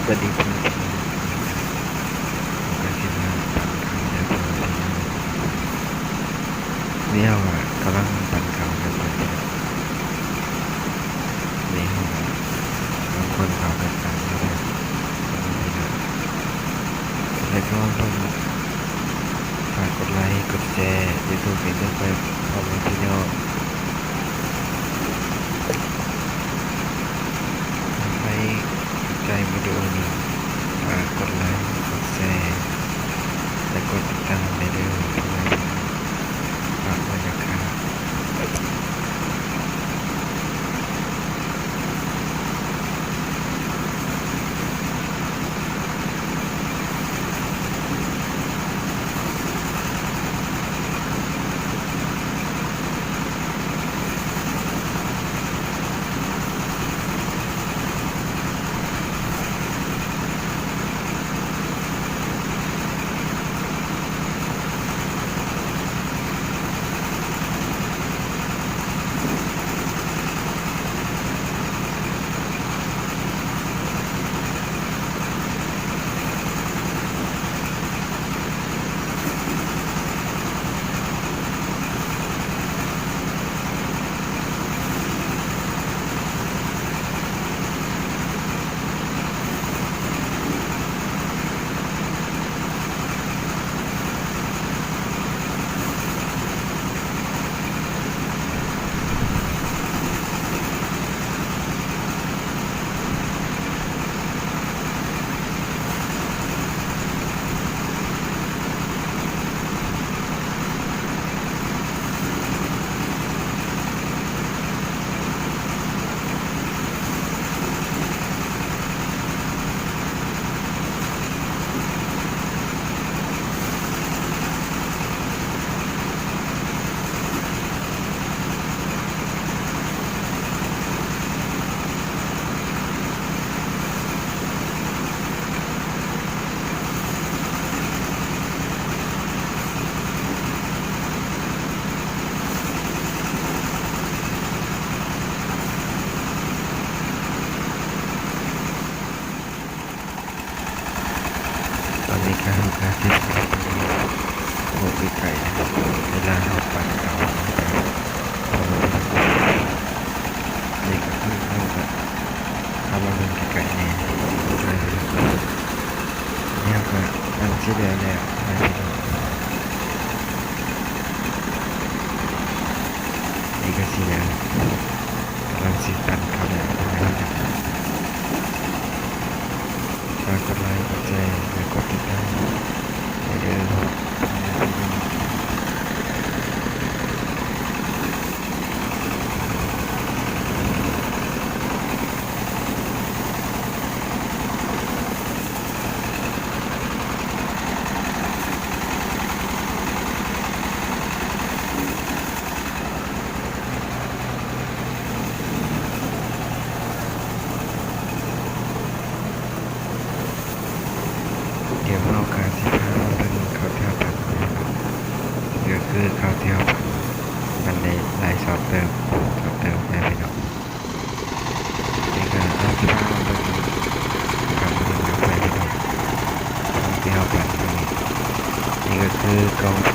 ສະຫວັດດີພໍ່ແມ່ພີ່ນ້ອງ ກະຊິມາປັນເຂົ້າເດີພໍ່ແມ່ພີ່ນ້ອງ. ນີ້ເຮົາກະກຳລັງປັນເຂົ້າກັນໄປພີ່ນ້ອງ. ນີ້ເຮົາກະກຳລັງຄົນເຂົ້າກັນໄປເດີພໍ່ແມ່ພີ່ນ້ອງ. ຢາກໃຫ້ເບິ່ງ ຝາກກົດໄລ ກົດແຊ ຢູທູບນີ້ເດີພໍ່ແມ່ພີ່ນ້ອງ. ໃຜຖືກໃຈວິດີໂອນີ້ ຝາກກົດໄລ ກົດແຊ ແລະ ກົດຕິດຕາມແດ່ເດີພໍ່ແມ່ພີ່ນ້ອງ. ຝາກໄວ້ເດີ. ຕອນນີ້ກະເຮົາກະຊິພາໄປເບິ່ງໃກ້ໆ ເວລາເຮົາປັ່ນເຂົ້າເນາະ ພໍ່ແມ່ພີ່ນ້ອງ. ນີ້ກະຄືເຮົາກະ ເຮົາມາເບິ່ງໃກ້ໆ ນີ້ ນີ້ເຮົາກະອັນຊິແລ້ວແລ້ວ ພໍ່ແມ່ພີ່ນ້ອງ. ນີ້ກະຊິແລ້ວ ກຳລັງຊິປັ່ນເຂົ້າແລ້ວ ພໍ່ແມ່ພີ່ນ້ອງ. ຝາກກົດໄລ ກົດແຊ ແລະ ກົດຕິດຕາມແດ່ເດີ ພໍ່ແມ່ພີ່ນ້ອງ. ດຽວເຮົາກະຊິພາມາເບິ່ງເຂົ້າທີ່ເຮົາປັ່ນ ກະຄືເຂົ້າທີ່ເຮົາປັ່ນ ມັນໄດ້ຫຼາຍຊອດເຕີບ ຊອດເຕີບ ແມ່ນພີ່ນ້ອງ. ນີ້ກະເຮົາຊິພາມາເບິ່ງ ເຂົ້າທີ່ເຮົາປັ່ນ ນີ້ກະຄືກອງໄຟ